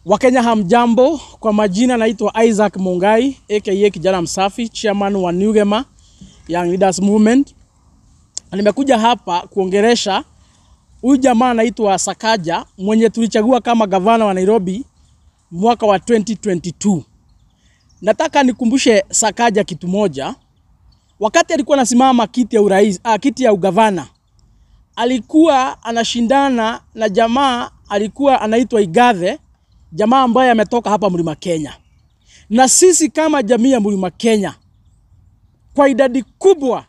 Wakenya hamjambo, kwa majina naitwa Isaac Mungai aka Kijana Msafi, chairman wa Nugema Young Leaders Movement. Nimekuja hapa kuongelesha huyu jamaa anaitwa Sakaja mwenye tulichagua kama gavana wa Nairobi mwaka wa 2022. Nataka nikumbushe Sakaja kitu moja. Wakati alikuwa anasimama kiti ya urais, kiti ya ugavana, alikuwa anashindana na jamaa alikuwa anaitwa Igathe, jamaa ambaye ametoka hapa Mlima Kenya. Na sisi kama jamii ya Mlima Kenya kwa idadi kubwa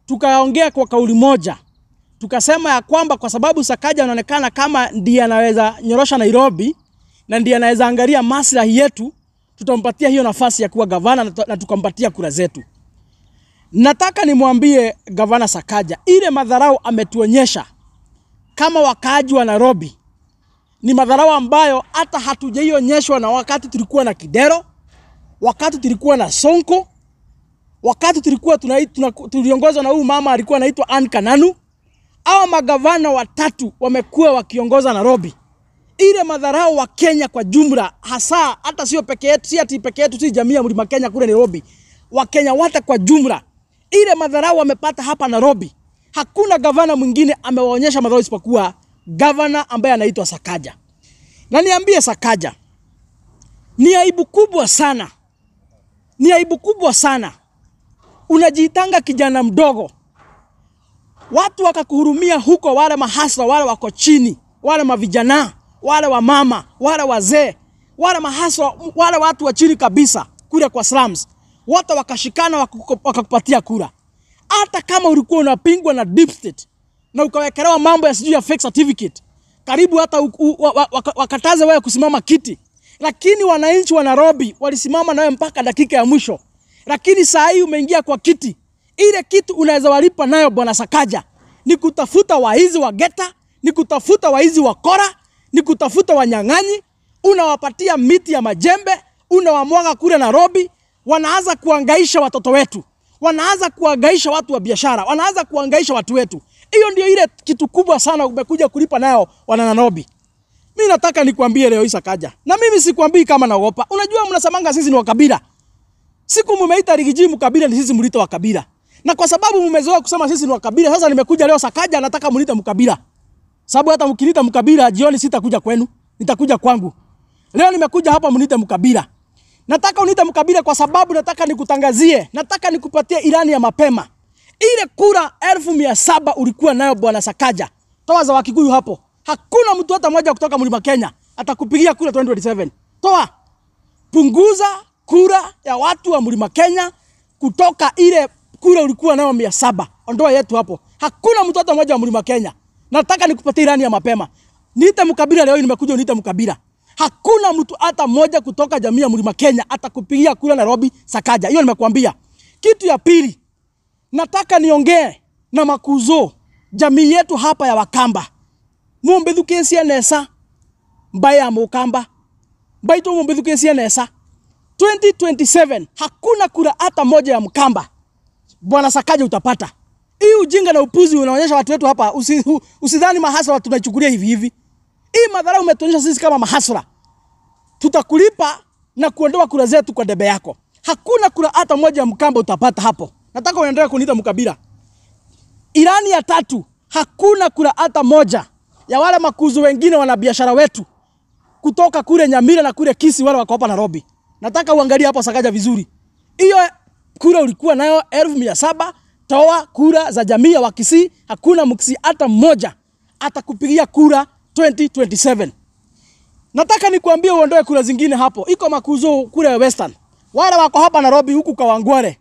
tukaongea kwa kauli moja, tukasema ya kwamba kwa sababu Sakaja anaonekana kama ndiye anaweza nyorosha Nairobi na ndiye anaweza angalia maslahi yetu, tutampatia hiyo nafasi ya kuwa gavana na tukampatia kura zetu. Nataka nimwambie gavana Sakaja, ile madharau ametuonyesha kama wakaaji wa Nairobi ni madharau ambayo hata hatujaionyeshwa na wakati tulikuwa na Kidero, wakati tulikuwa na Sonko, wakati tulikuwa tuliongozwa na huyu mama alikuwa anaitwa Ann Kananu. Hawa magavana watatu wamekuwa wakiongoza Nairobi. Ile madharau wa Kenya kwa jumla, hasa hata sio peke yetu, si ati peke yetu, si jamii ya Mlima Kenya kule Nairobi, wa Kenya wote kwa jumla, ile madharau wamepata hapa Nairobi, hakuna gavana mwingine amewaonyesha madharau isipokuwa gavana ambaye anaitwa Sakaja. Na niambie Sakaja, ni aibu kubwa sana, ni aibu kubwa sana. Unajiitanga kijana mdogo, watu wakakuhurumia huko, wale mahasla, wale wako chini, wale mavijana, wale wa mama, wale wazee, wale mahasla, wale watu wa chini kabisa kule kwa slums, wote wakashikana wakakupatia kura. Hata kama ulikuwa unapingwa na deep state na ukawekelewa mambo ya sijui ya fake certificate, karibu hata wakataze wewe kusimama kiti, lakini wananchi wa Nairobi walisimama nawe mpaka dakika ya mwisho. Lakini saa hii umeingia kwa kiti, ile kitu unaweza walipa nayo bwana Sakaja ni kutafuta waizi wa geta, ni kutafuta waizi wa kora, ni kutafuta wanyang'anyi. Unawapatia miti ya majembe, unawamwaga kule Nairobi, wanaanza kuangaisha watoto wetu, wanaanza kuangaisha watu wa biashara, wanaanza kuangaisha watu wetu. Hiyo ndio ile kitu kubwa sana umekuja kulipa nayo wana Nairobi. Mimi nataka nikwambie leo hii Sakaja, na mimi sikwambii kama naogopa. Unajua mnasemanga sisi ni wakabila. Siku mumeita Rigiji mkabila, ni sisi mlito wa kabila. Na kwa sababu mmezoea kusema sisi ni wakabila, sasa nimekuja leo Sakaja nataka mlite mkabila. Sababu hata mkiniita mkabila jioni sitakuja kwenu, nitakuja kwangu. Leo nimekuja hapa mniite mkabila. Nataka uniite mkabila kwa sababu nataka nikutangazie, nataka nikupatie ilani ya mapema. Ile kura 700,000 ulikuwa nayo bwana Sakaja, toa za Wakikuyu hapo. Hakuna mtu hata mmoja kutoka Mlima Kenya atakupigia kura 2027. Toa. Punguza kura ya watu wa Mlima Kenya kutoka ile kura ulikuwa nayo 700. Ondoa yetu hapo. Hakuna mtu hata mmoja wa Mlima Kenya. Nataka nikupatie ilani ya mapema. Niite mkabila leo, nimekuja uniite mkabila. Hakuna mtu hata mmoja kutoka jamii ya Mlima Kenya atakupigia kura Nairobi Sakaja. Hiyo nimekuambia. Kitu ya pili, nataka niongee na makuzo jamii yetu hapa ya Wakamba. Mumbithukisie nesa mbaya ya Mukamba. Mbaito mumbithukisie nesa. 2027 hakuna kura hata moja ya Mkamba bwana Sakaja utapata. Hii ujinga na upuzi unaonyesha watu wetu hapa, usidhani mahasla tunaichukulia hivi hivi. Hii madhara umetuonyesha sisi kama mahasla, tutakulipa na kuondoa kura zetu kwa debe yako. Hakuna kura hata moja ya Mkamba utapata hapo. Nataka uendelee kuniita mkabila. Ilani ya tatu, hakuna kura hata moja ya wale makuzu wengine wanabiashara wetu kutoka kule Nyamira na kule Kisii, wale wako hapa Nairobi. Nataka uangalie hapo Sakaja vizuri. Hiyo kura ulikuwa nayo 700,000, toa kura za jamii ya Wakisii, hakuna Mkisii hata mmoja atakupigia kura 2027. Nataka nikuambie uondoe kura zingine hapo. Iko makuzo kule Western. Wale wako hapa Nairobi huku Kawangware,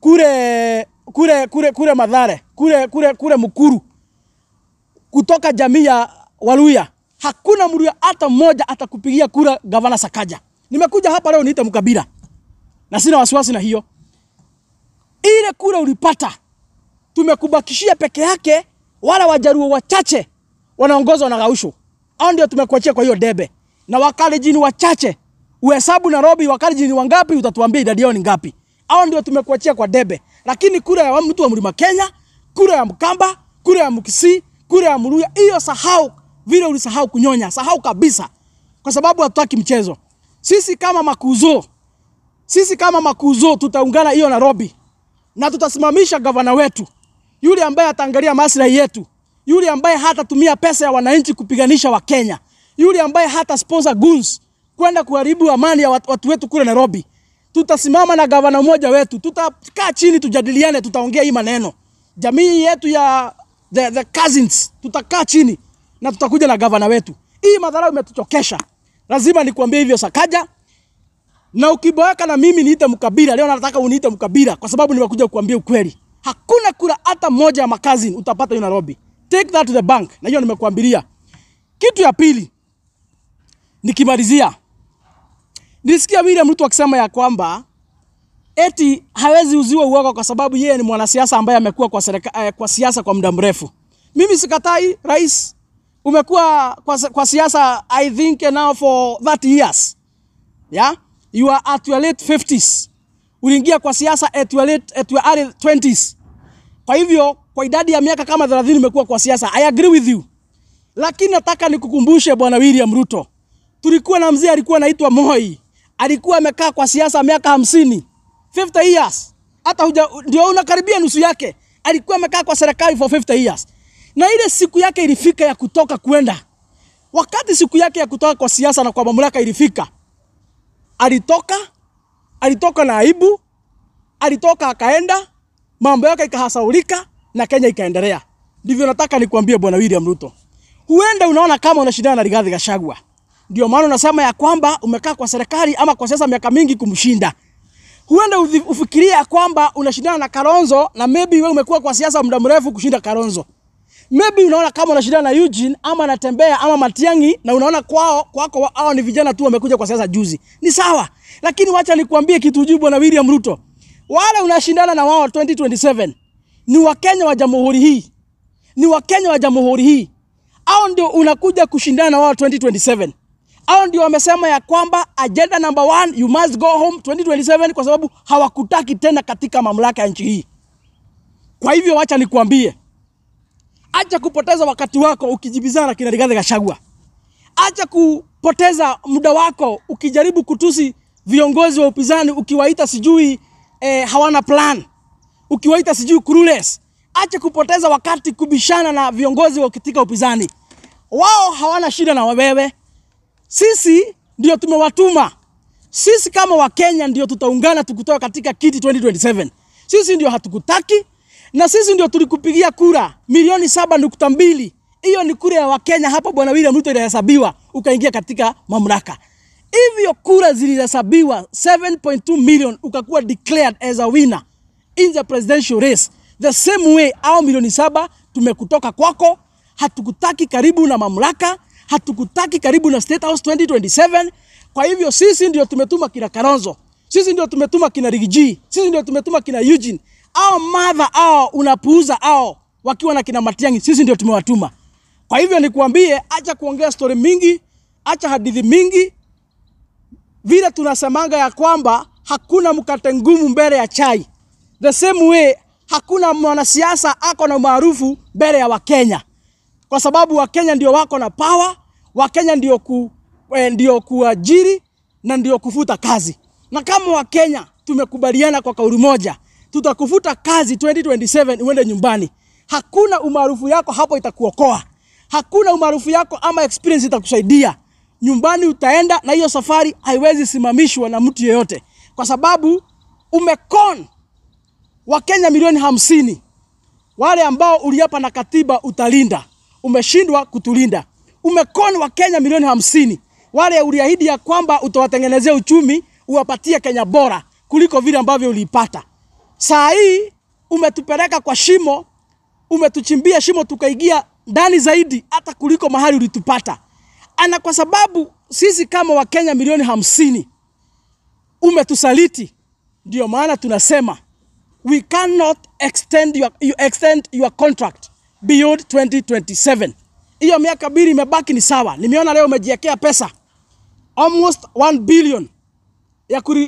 kule kule kule kule Mathare, kule kule kule Mukuru, kutoka jamii ya Waluya, hakuna Mluya hata mmoja atakupigia kura gavana Sakaja. Nimekuja hapa leo niite mkabila, na sina wasiwasi na hiyo. Ile kura ulipata tumekubakishia peke yake wala Wajaruo wachache wanaongozwa na Gausho. Hao ndio tumekuachia kwa hiyo debe. Na Wakalenjin wachache, uhesabu Nairobi Wakalenjin wangapi, utatuambia idadi yao ni ngapi. Hao ndio tumekuachia kwa debe. Lakini kura ya mtu wa Mlima Kenya, kura ya Mkamba, kura ya Mkisii, kura ya Mluya, hiyo sahau vile ulisahau kunyonya, sahau kabisa. kwa sababu hatutaki mchezo. Sisi kama makuzo, sisi kama makuzo tutaungana hiyo Nairobi na tutasimamisha gavana wetu, yule ambaye ataangalia maslahi yetu, yule ambaye hatatumia pesa ya wananchi kupiganisha Wakenya, yule ambaye hata sponsor goons kwenda kuharibu amani ya watu wetu kule Nairobi. Tutasimama na gavana mmoja wetu, tutakaa chini, tujadiliane, tutaongea hii maneno. Jamii yetu ya the cousins, tutakaa chini na tutakuja na gavana wetu. Hii madharau imetuchokesha. Lazima nikuambie hivyo Sakaja. Na ukiboeka na mimi niite mkabila, leo nataka uniite mkabila kwa sababu nimekuja kukuambia ukweli. Hakuna kura hata moja ya makazi utapata hiyo Nairobi. Take that to the bank. Na hiyo nimekuambilia. Kitu ya pili, nikimalizia, nilisikia William Ruto akisema ya kwamba eti hawezi uziwa uoga kwa sababu yeye ni mwanasiasa ambaye amekuwa kwa siasa kwa muda mrefu. Mimi sikatai, rais, umekuwa kwa siasa I think now for 30 years. Yeah? You are at your late 50s. Uliingia kwa siasa at your early 20s. Kwa hivyo, kwa idadi ya miaka kama 30 umekuwa kwa siasa. I agree with you. Lakini nataka nikukumbushe Bwana William Ruto. Tulikuwa na mzee alikuwa anaitwa Moi. Alikuwa amekaa kwa siasa miaka 50. 50 years. Hata ndio unakaribia nusu yake. Alikuwa amekaa kwa serikali for 50 years. Na ile siku yake ilifika ya kutoka kwenda. Wakati siku yake ya kutoka kwa siasa na kwa mamlaka ilifika, alitoka na aibu, alitoka akaenda, mambo yake ikahasaulika na Kenya ikaendelea. Ndivyo nataka nikuambie Bwana William Ruto. Huenda unaona kama unashindana na Rigathi Gachagua. Ndio maana unasema ya kwamba umekaa kwa serikali ama kwa siasa miaka mingi kumshinda. Huenda ufikiria kwamba unashindana na Kalonzo na maybe wewe umekuwa kwa siasa muda mrefu kushinda Kalonzo. Maybe unaona kama unashindana na Eugene ama Natembea ama Matiang'i na unaona kwako hao ni vijana tu wamekuja kwa siasa juzi. Ni sawa. Lakini wacha nikuambie kitu juu Bwana William Ruto. Wale unashindana na wao 2027 ni Wakenya wa jamhuri hii. Ni Wakenya wa jamhuri hii. Hao ndio unakuja kushindana na wao 2027. Hao ndio wamesema ya kwamba agenda number 1, you must go home 2027 kwa sababu hawakutaki tena katika mamlaka ya nchi hii. Kwa hivyo wacha nikuambie, acha kupoteza wakati wako ukijibizana na kina Rigathi Gachagua. Acha kupoteza muda wako ukijaribu kutusi viongozi wa upinzani ukiwaita sijui hawana plan, ukiwaita sijui clueless. Acha kupoteza wakati kubishana na viongozi wa katika upinzani. Wao hawana shida na wewe. Sisi ndio tumewatuma. Sisi kama Wakenya ndio tutaungana tukutoa katika kiti 2027. Sisi ndio hatukutaki na sisi ndio tulikupigia kura milioni 7.2. Hiyo ni kura ya Wakenya hapa Bwana William Ruto ilihesabiwa ukaingia katika mamlaka. Hivyo kura zilihesabiwa 7.2 million ukakuwa declared as a winner in the presidential race. The same way au milioni 7 tumekutoka kwako, hatukutaki karibu na mamlaka, hatukutaki karibu na State House 2027. Kwa hivyo sisi ndio tumetuma kina Kalonzo, sisi ndio tumetuma kina Rigiji, sisi ndio tumetuma kina Eugene. Au mother au unapuuza au wakiwa na kina Matiang'i, sisi ndio tumewatuma. Kwa hivyo nikuambie, acha kuongea story mingi, acha hadithi mingi. Vile tunasemanga ya kwamba hakuna mkate ngumu mbele ya chai. The same way hakuna mwanasiasa ako na umaarufu mbele ya Wakenya. Kwa sababu Wakenya ndio wako na power, Wakenya ndio kuajiri na ndio kufuta kazi. Na kama Wakenya tumekubaliana kwa kauli moja, tutakufuta kazi 2027 uende nyumbani. Hakuna umaarufu yako hapo itakuokoa. Hakuna umaarufu yako ama experience itakusaidia. Nyumbani utaenda na hiyo safari haiwezi simamishwa na mtu yeyote. Kwa sababu umekon Wakenya milioni 50. Wale ambao uliapa na katiba utalinda, umeshindwa kutulinda. Umekon Wakenya milioni 50. Wale uliahidi ya kwamba utawatengenezea uchumi, uwapatie Kenya bora kuliko vile ambavyo uliipata. Saa hii umetupeleka kwa shimo, umetuchimbia shimo tukaingia ndani zaidi hata kuliko mahali ulitupata. Ana kwa sababu sisi kama Wakenya milioni 50 umetusaliti, ndio maana tunasema we cannot extend your contract beyond 2027. Hiyo miaka 2 imebaki ni sawa. Nimeona leo umejiwekea pesa almost 1 billion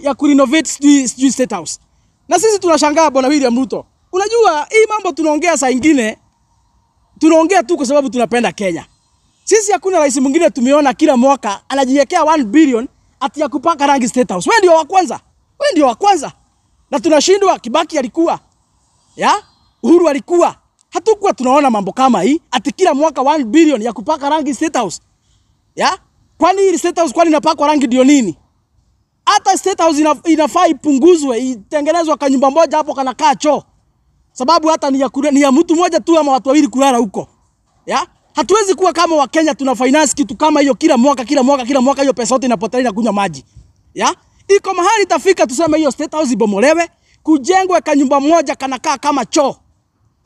ya kurenovate sijui State House. Na sisi tunashangaa Bwana William Ruto. Unajua hii mambo tunaongea saa ingine tunaongea tu kwa sababu tunapenda Kenya. Sisi hakuna rais mwingine tumeona kila mwaka anajiwekea 1 billion ati ya kupaka rangi State House. Wewe ndio wa kwanza. Wewe ndio wa kwanza. Na tunashindwa. Kibaki alikuwa. Ya? Uhuru alikuwa. Hatukuwa tunaona mambo kama hii ati kila mwaka 1 billion ya kupaka rangi State House. Ya? Kwani hii State House kwani inapakwa rangi ndio nini? Hata State House inafaa ipunguzwe, itengenezwe kwa nyumba moja hapo kanakaa choo. Sababu hata ni ya mtu mmoja tu ama watu wawili kulala huko. Ya? Hatuwezi kuwa kama wa Kenya tuna finance kitu kama hiyo kila mwaka kila mwaka kila mwaka, hiyo pesa yote inapotea inakunywa maji. Ya? Iko mahali itafika tuseme hiyo State House ibomolewe, kujengwe kanyumba moja kanakaa kama choo.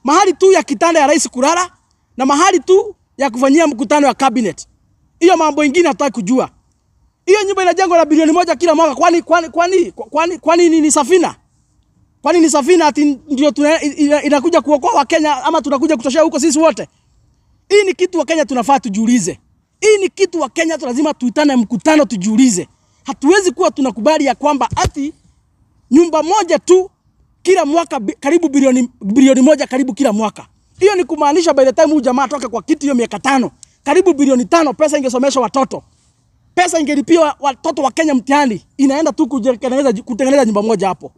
Mahali tu ya kitanda ya rais kulala na mahali tu ya kufanyia mkutano wa cabinet. Hiyo mambo ingine hatutaki kujua. Hiyo nyumba inajengwa na bilioni 1 kila mwaka. Kwani ni safina? Kwani ni safina ati ndio inakuja kuokoa wa Kenya ama tunakuja kutoshea huko sisi wote? Hii ni kitu wa Kenya tunafaa tujiulize. Hii ni kitu wa Kenya lazima tuitane mkutano tujiulize. Hatuwezi kuwa tunakubali ya kwamba ati nyumba moja tu kila mwaka karibu bilioni 1 karibu kila mwaka. Hiyo ni kumaanisha by the time huyu jamaa atoke kwa kiti hiyo miaka 5, karibu bilioni 5 pesa ingesomesha watoto. Pesa ingelipia watoto wa Kenya mtihani, inaenda tu kutengeneza nyumba moja hapo.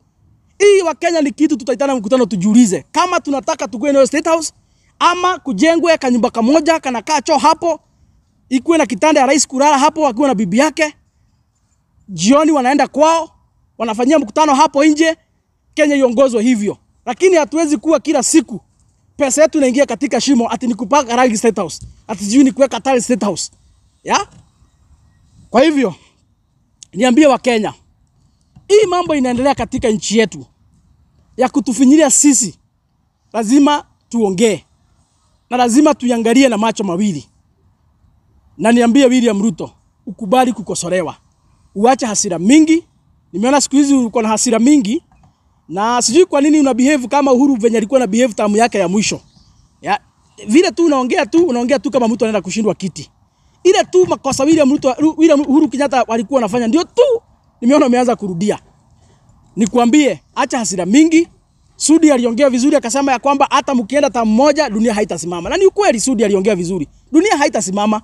Hii wa Kenya ni kitu tutaitana mkutano tujiulize. Kama tunataka tukue na State House ama kujengwe kanyumba kamoja kanakaa choo hapo, ikuwe na kitanda ya rais kulala hapo akiwa na bibi yake. Jioni wanaenda kwao, wanafanyia mkutano hapo nje. Kenya iongozwe hivyo. Lakini hatuwezi kuwa kila siku pesa yetu inaingia katika shimo ati ni kupaka rangi State House, ati sijui ni kuweka tile State House. Ya? Kwa hivyo niambie wa Kenya, hii mambo inaendelea katika nchi yetu ya kutufinyilia sisi, lazima tuongee na lazima tuiangalie na macho mawili. Na niambie William Ruto, ukubali kukosolewa, uache hasira mingi. Nimeona siku hizi uko na hasira mingi na sijui kwa nini una behave kama Uhuru venye alikuwa na behave tamu yake ya mwisho. Ya, vile tu unaongea tu kama mtu anaenda kushindwa kiti. Ile tu makosa William Ruto, William Uhuru Kenyatta walikuwa wanafanya ndio tu nimeona umeanza kurudia. Nikwambie, acha hasira mingi. Sudi aliongea vizuri akasema ya kwamba hata mkienda tamu moja dunia haitasimama. Na ni ukweli, Sudi aliongea vizuri. Dunia haitasimama.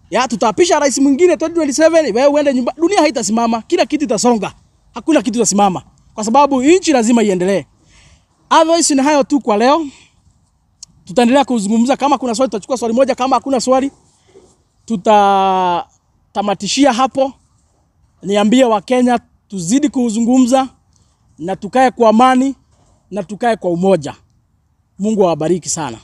Ya, tutaapisha rais mwingine 2027, wewe uende nyumba, dunia haitasimama. Kila kitu itasonga. Hakuna kitu itasimama. Kwa sababu nchi lazima iendelee. Otherwise ni hayo tu kwa leo. Tutaendelea kuzungumza. Kama kuna swali tutachukua swali moja, kama hakuna swali tutatamatishia hapo. Niambie wa Kenya tuzidi kuzungumza na tukae kwa amani na tukae kwa umoja. Mungu awabariki sana.